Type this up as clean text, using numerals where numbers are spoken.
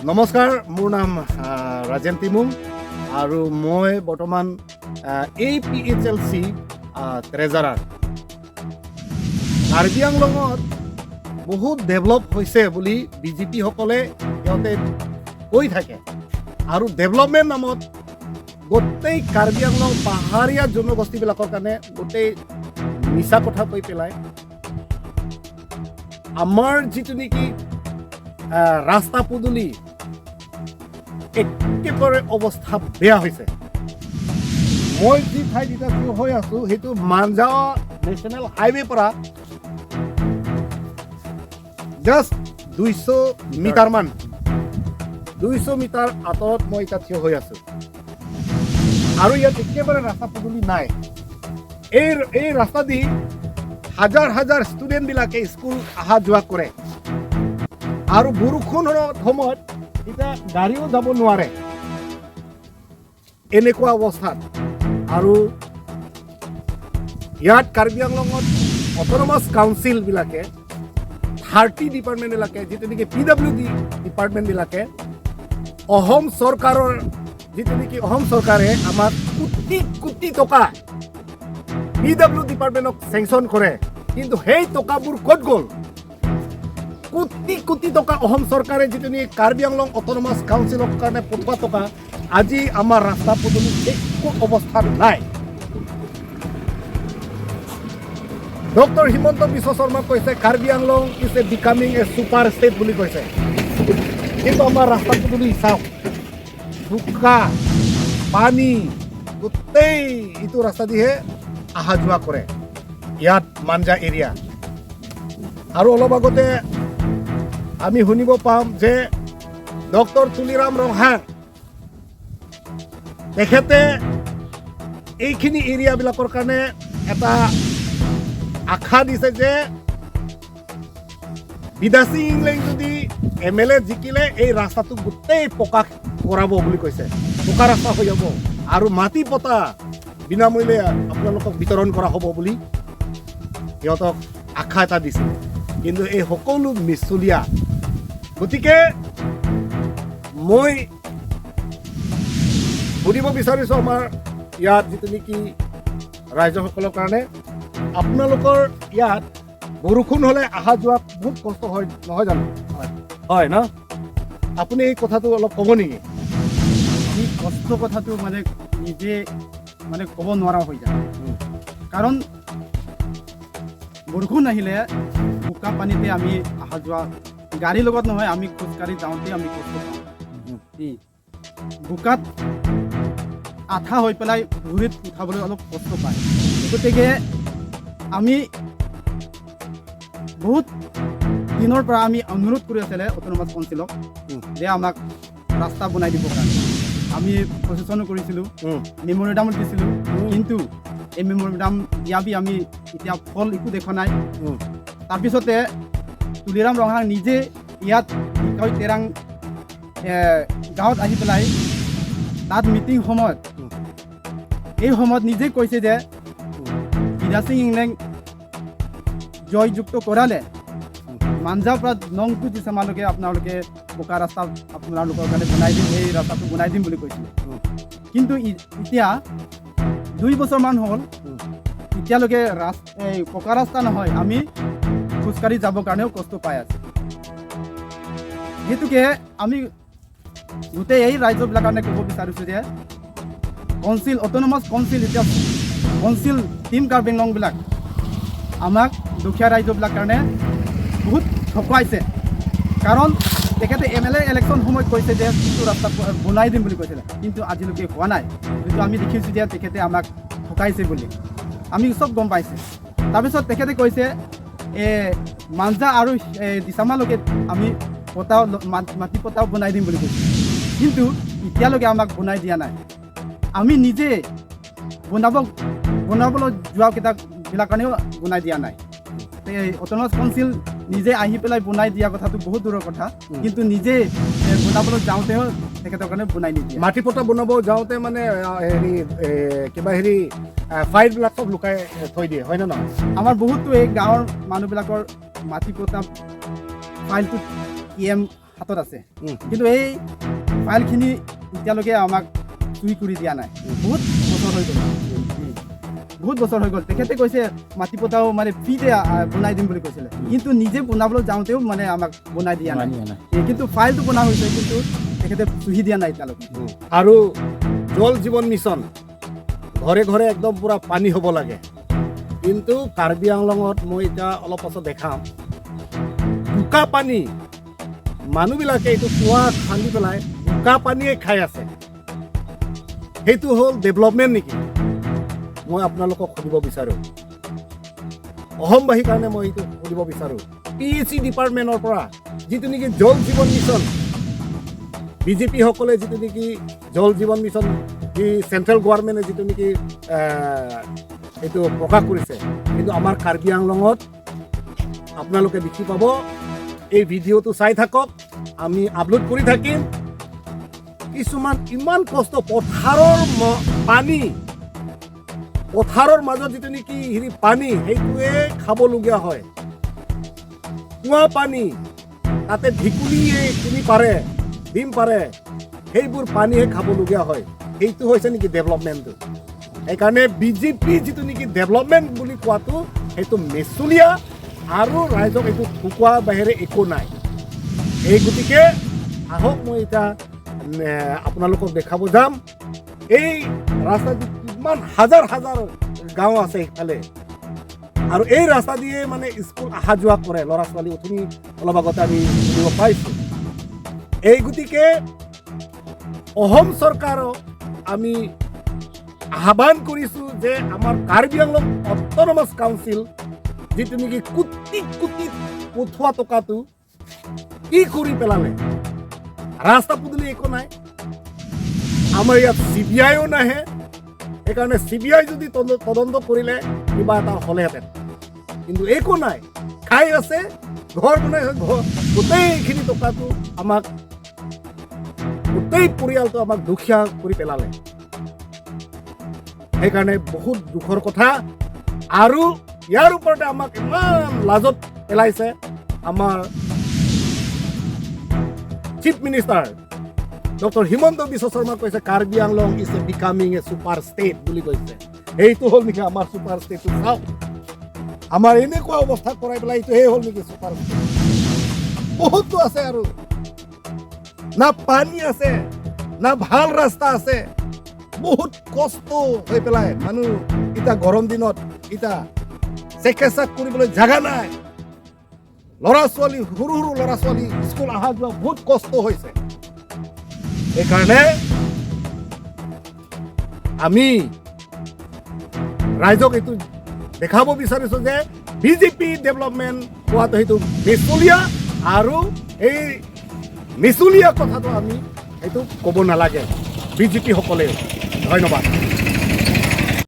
নমস্কাৰ, মোৰ নাম ৰাজেন তিমুং আৰু মই বৰ্তমান এপিএইচএলচি ট্ৰেজাৰাৰ। কাৰ্বি আংলঙত বহুত ডেভেলপ হৈছে বুলি বিজেপিসকলে সিহঁতে কৈ থাকে আৰু ডেভেলপমেণ্ট নামত গোটেই কাৰ্বি আংলং পাহাৰীয়া জনগোষ্ঠীবিলাকৰ কাৰণে গোটেই মিছা কথা কৈ পেলাই আমাৰ যিটো নেকি ৰাস্তা পদূলি একেবাৰে অৱস্থা বেয়া হৈছে। মই যি ঠাইত এতিয়া থিয় হৈ আছোঁ, সেইটো মাঞ্জা নেশ্যনেল হাইৱে পৰা জাষ্ট 200 মিটাৰমান, 200 মিটাৰ আঁতৰত মই এতিয়া থিয় হৈ আছোঁ আৰু ইয়াত একেবাৰে ৰাস্তা পদূলি নাই। এই ৰাস্তা দি হাজাৰ হাজাৰ ষ্টুডেণ্টবিলাকে স্কুল অহা যোৱা কৰে আৰু বৰষুণৰ সময়ত এতিয়া গাড়ীও যাব নোৱাৰে এনেকুৱা অৱস্থাত। আৰু ইয়াত কাৰ্বি আংলঙত অট'নমাছ কাউন্সিলবিলাকে, 30 ডিপাৰ্টমেণ্টবিলাকে, যিটো নেকি পিডাব্লিউ ডি ডিপাৰ্টমেণ্টবিলাকে, অসম চৰকাৰৰ যিটো নেকি অসম চৰকাৰে আমাক কোটি কোটি টকা পিডাব্লিউ ডিপাৰ্টমেণ্টক চেংচন কৰে, কিন্তু সেই টকাবোৰ ক'ত গ'ল? কোটি কোটি টকা অসম চৰকাৰে যিটো নেকি কাৰ্বি আংলং অট'নমাছ কাউন্সিলৰ কাৰণে পঠোৱা টকা আজি আমাৰ ৰাস্তা পদূলি একো অৱস্থাত নাই। ডক্টৰ হিমন্ত বিশ্ব শৰ্মা কৈছে, "Karbi Anglong is a becoming a super state" বুলি কৈছে। কিন্তু আমাৰ ৰাস্তা পদূলি চাওক, বোকা পানী গোটেই ইটো ৰাস্তা দিহে অহা যোৱা কৰে ইয়াত মাঞ্জা এৰিয়া। আৰু অলপ আগতে আমি শুনিব পাম যে ডক্টৰ তুলিৰাম ৰংহাং তেখেতে এইখিনি এৰিয়াবিলাকৰ কাৰণে এটা আশা দিছে যে বিদাসিং ইংলেং যদি এমএলএ জিকিলে এই ৰাস্তাটো গোটেই পকা কৰাব বুলি কৈছে, পকা ৰাস্তা হৈ যাব আৰু মাটি পটা বিনামূল্যে আপোনালোকক বিতৰণ কৰা হ'ব বুলি সিহঁতক আশা এটা দিছিলে। কিন্তু এই সকলো মিছলীয়া। গতিকে মই সুধিব বিচাৰিছোঁ আমাৰ ইয়াত যিটো নেকি ৰাইজসকলৰ কাৰণে, আপোনালোকৰ ইয়াত বৰষুণ হ'লে অহা যোৱা বহুত কষ্ট হয়, নহয় জানো? হয়। হয় ন? আপুনি এই কথাটো অলপ ক'ব নেকি? আমি কষ্ট কথাটো মানে নিজে মানে ক'ব নোৱাৰা হৈ যায়, কাৰণ বৰষুণ আহিলে বোকা পানীতে আমি অহা যোৱা, গাড়ীৰ লগত নহয়, আমি খোজকাঢ়ি যাওঁতে আমি কষ্ট পাওঁ। এই বোকাত আঠা হৈ পেলাই ভৰিত উঠাবলৈ অলপ কষ্ট পায়। গতিকে আমি বহুত দিনৰ পৰা আমি অনুৰোধ কৰি আছিলে অট'নমাছ কাউন্সিলক যে আমাক ৰাস্তা বনাই দিবৰ কাৰণে। আমি প্ৰচেছনো কৰিছিলোঁ, মেম'ৰেণ্ডামো দিছিলোঁ, কিন্তু এই মেম'ৰেণ্ডাম দিয়া বি আমি এতিয়া ফল একো দেখা নাই। তাৰপিছতে তুলিৰাম ৰংহাং নিজে ইয়াত নিকাই তেৰাং গাঁৱত আহি পেলাই তাত মিটিং সময়ত এই সময়ত নিজে কৈছে যে বিদাসিং ইংলেং জয়যুক্ত কৰালে মাঞ্জাৰ পৰা নংটো দিছামালৈকে আপোনালোকে পকা ৰাস্তা আপোনালোকৰ কাৰণে বনাই দিম, এই ৰাস্তাটো বনাই দিম বুলি কৈছিলে। কিন্তু এতিয়া 2 বছৰমান হ'ল, এতিয়ালৈকে এই পকা ৰাস্তা নহয়, আমি খোজকাঢ়ি যাবৰ কাৰণেও কষ্ট পাই আছোঁ। সেইটোকে আমি গোটেই এই ৰাজ্যবিলাকৰ কাৰণে ক'ব বিচাৰিছোঁ যে কাউন্সিল, অট'নমাছ কাউন্সিল, এতিয়া কাউন্সিল টিম কাৰ্বি আংলংবিলাক আমাক দুখীয়া ৰাজ্যবিলাক কাৰণে বহুত ঠকুৱাইছে। কাৰণ তেখেতে এমএলএ ইলেকশ্যন সময়ত কৈছে যে যিটো ৰাস্তা বনাই দিম বুলি কৈছিলে, কিন্তু আজিলৈকে হোৱা নাই। কিন্তু আমি দেখিছোঁ যে তেখেতে আমাক ঠকাইছে বুলি আমি চব গম পাইছে। তাৰপিছত তেখেতে কৈছে মাঞ্জা আৰু এই দিচামালৈকে আমি পটাও মাটি পটাও বনাই দিম বুলি কৈছে, কিন্তু এতিয়ালৈকে আমাক বনাই দিয়া নাই। আমি নিজে বনাবলৈ যোৱাকেইটাবিলাক কাৰণেও বনাই দিয়া নাই। এই অট'নমাছ কাউন্সিল নিজে আহি পেলাই বনাই দিয়া কথাটো বহুত দূৰৰ কথা, কিন্তু নিজে বনাবলৈ যাওঁতেও তেখেতৰ কাৰণে বনাই নিদিয়ে। মাটি পটা বনাব যাওঁতে মানে হেৰি কিবা হেৰি ফাইলবিলাক চব লুকাই থৈ দিয়ে, হয়নে নহয়? আমাৰ বহুতো এই গাঁৱৰ মানুহবিলাকৰ মাটি পটা ফাইলটোত ই এম হাতত আছে। কিন্তু এই ফাইলখিনি এতিয়ালৈকে আমাক চুই কৰি দিয়া নাই। বহুত বছৰ হৈ গ'ল, বহুত বছৰ হৈ গ'ল। তেখেতে কৈছে মাটি পটাও মানে ফ্ৰীতে বনাই দিম বুলি কৈছিলে, কিন্তু নিজে বনাবলৈ যাওঁতেও মানে আমাক বনাই দিয়া নাই। কিন্তু ফাইলটো বনোৱা হৈছে, কিন্তু তেখেতে চহী দিয়া নাই এতিয়ালৈকে। আৰু জল জীৱন মিছন, ঘৰে ঘৰে একদম পূৰা পানী হ'ব লাগে। কিন্তু কাৰ্বি আংলঙত মই এতিয়া অলপ পাছত দেখাম, বোকা পানী, মানুহবিলাকে এইটো কুঁৱা খান্দি পেলাই বোকা পানীয়ে খাই আছে। সেইটো হ'ল ডেভেলপমেণ্ট নেকি? মই আপোনালোকক সুধিব বিচাৰোঁ, অসমবাসীৰ কাৰণে মই এইটো সুধিব বিচাৰোঁ। পিএইচই ডিপাৰ্টমেণ্টৰ পৰা যিটো নেকি জল জীৱন মিছন, বিজেপিসকলে যিটো নেকি জল জীৱন মিছন যি চেণ্ট্ৰেল গভৰ্ণমেণ্টে যিটো নেকি এইটো প্ৰকাশ কৰিছে, কিন্তু আমাৰ কাৰ্বি আংলঙত আপোনালোকে দেখি পাব। এই ভিডিঅ'টো চাই থাকক, আমি আপলোড কৰি থাকিম। কিছুমান ইমান কষ্ট, পথাৰৰ পানী, পথাৰৰ মাজত যিটো নেকি হেৰি পানী, সেইটোৱে খাবলগীয়া হয়। কুঁৱা পানী, তাতে ভেকুলীয়ে কণী পাৰে, ডিম পাৰে, সেইবোৰ পানীহে খাবলগীয়া হয়। সেইটো হৈছে নেকি ডেভেলপমেণ্টটো? সেইকাৰণে বিজেপি যিটো নেকি ডেভেলপমেণ্ট বুলি কোৱাটো, সেইটো মিছলীয়া আৰু ৰাইজক এইটো ঠগোৱা বাহিৰে একো নাই। এই গতিকে আহক, মই এতিয়া আপোনালোকক দেখাব যাম এই ৰাস্তাটো কিমান হাজাৰ হাজাৰ গাঁও আছে সেইফালে আৰু এই ৰাস্তা দিয়ে মানে স্কুল অহা যোৱা কৰে ল'ৰা ছোৱালী। অথনি অলপ আগতে আমি শুনিব পাইছোঁ। এই গতিকে অসম চৰকাৰক আমি আহ্বান কৰিছোঁ যে আমাৰ কাৰ্বি আংলং অট'নমাছ কাউন্সিল যিটো নেকি কোটি কোটি পঠোৱা টকাটো কি কৰি পেলালে? ৰাস্তা পদূলি একো নাই। আমাৰ ইয়াত চিবিআইও নাহে। সেইকাৰণে চিবিআই যদি তদন্ত কৰিলে কিবা এটা হ'লেহেঁতেন, কিন্তু একো নাই। খাই আছে, ঘৰ বনাই আছে, ঘৰ গোটেইখিনি টকাটো আমাক, গোটেই পৰিয়ালটো আমাক দুখীয়া কৰি পেলালে। সেইকাৰণে বহুত দুখৰ কথা। আৰু ইয়াৰ ওপৰতে আমাক ইমান লাজত পেলাইছে আমাৰ chief minister doctor Himanta Biswa Sarma. কৈছে, "Karbi Anglong is a becoming a super state" বুলি কৈছে। এইটো হ'ল নেকি আমাৰ ছুপাৰ ষ্টেটটো? চাওক, আমাৰ এনেকুৱা অৱস্থা কৰাই পেলাই এইটোহে হ'ল নেকি ছুপাৰ ষ্টেট? বহুতো আছে আৰু না পানী আছে, না ভাল ৰাস্তা আছে। বহুত কষ্ট হৈ পেলাই মানুহ এতিয়া গৰম দিনত এতিয়া চিকিৎসা কৰিবলৈ জাগা নাই। ল'ৰা ছোৱালী, সৰু সৰু ল'ৰা ছোৱালী স্কুল অহা যোৱা বহুত কষ্ট হৈছে। সেইকাৰণে আমি ৰাইজক এইটো দেখাব বিচাৰিছোঁ যে বিজেপি ডেভেলপমেণ্ট হোৱাটো সেইটো মিছলীয়া আৰু এই মিছলীয়া কথাটো আমি সেইটো ক'ব নালাগে বিজেপিসকলেও। ধন্যবাদ।